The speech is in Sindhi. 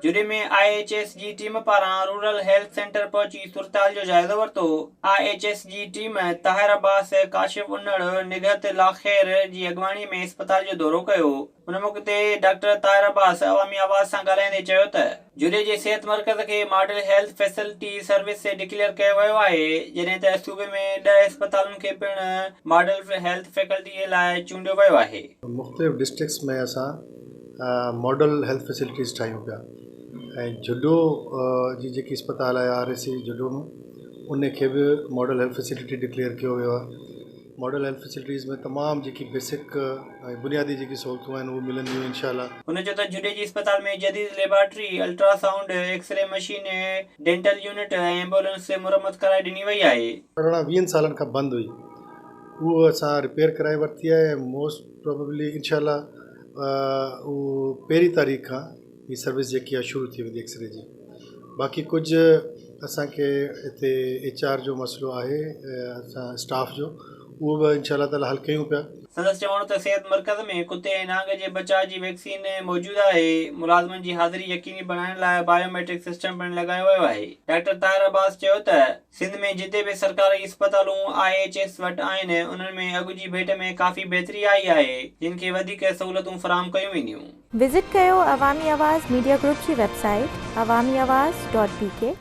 جهڏي ۾ I H S جي ٽيم پاران رورل هيلٿ سينٽر پهچي صورتحال جو جائزو ورتو. I H S جي ٽيم طاهر عباس، ڪاشف انڙ، نگهت لاخير جي اڳواڻي ۾ اسپتال جو دورو ڪيو. ان موقعي تي ڊاڪٽر طاهر عباس عوامي آواز سان ڳالهائيندي چيو ته جهڏي جي صحت مرڪز کي model health facility service declare ڪيو ويو آهي، جڏهن ته صوبي ۾ ڏهه اسپتالن کي پڻ ماڊل هيلٿ فيڪلٽي لاء چونڊيو ويو آهي. مختلف ڊسٽرڪٽس ۾ اسان ماڊل هيلٿ فيسلٽيز ٺاهيون پيا ۽ جهڏو جي جيڪي اسپتال آهي آر اي سي جهڏو ۾ ان کي به ماڊل هيلٿ فيسلٽي ڊڪليئر ڪيو ويو آهي ماڊل هيلٿ فيسلٽيز ۾ تمام جيڪي بيسڪ ۽ بنيادي جيڪي سهولتون آهن اهي ملنديون انشاء الله. هن چيو ته جهڏي جي اسپتال ۾ جديد laboratory, ultrasound, x ray machine, dental unit ۽ ambulance مرمت ڪرائي ڏني وئي آهي. 18 ويهن سالن کان بند هئي اهو اسان رپيئر ڪرائي ورتي آهي ۽ موسٽ پرابيبلي انشاء الله اهو پهرين تاريخ کان هي سروس جيڪي آهي شروع ٿي ويندي ايڪسري جي باقي ڪجهه اسانکي هتي ايڇ آر جو مسئلو آهي اسان اسٽاف جو اهو به انشاء الله تعالي حل ڪيون پيا. سندس چوڻ هو ته صحت مرڪز ۾ ڪتي ۽ نانگ جي بچاء جي ويڪسين موجود آهي، ملازمن جي حاضري يقيني بڻائڻ لاء بايو ميٽرڪ سسٽم پڻ لڳايو ويو آهي. ڊاڪٽر طاهر عباس چيو ته سنڌ ۾ جتي به سرڪاري اسپتالون I H S وٽ آهن انهن ۾ اڳ جي ڀيٽ ۾ ڪافي بهتري آئي آهي جن کي وڌيڪ سهولتون فراهم ڪيون وينديون. وزٽ ڪيو عوامي آواز ميڊيا گروپ جي website Awami Awaz dot B K.